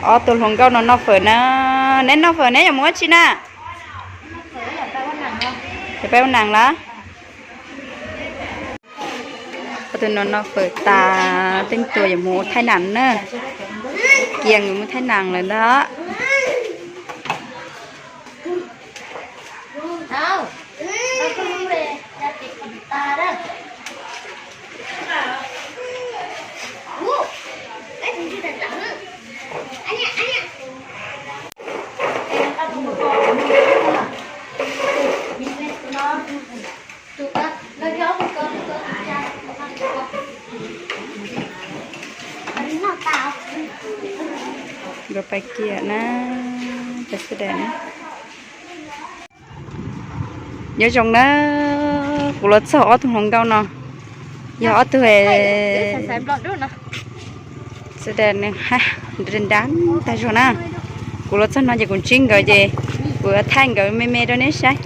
Ob tug hluas nkauj no noj fawm na. Neb noj fawm neb yuav mus ua tsi na? Yuav peb ua nas lawm. Ob tug no noj fawm tas, tej tus yuav mus ua thaij nam na. Kiag mus thaij nam lawm ntag. Nkawd pais kiag na, pais xwb das na. Nyob zoo na, kuv los txog ob tug hluas nkauj no, yog ob tug xwb das nws hab nrab tag zog na. Kuv los txog no ces kuv ntsib nkawd ces kuv thaij nkawd me me rau neb saib.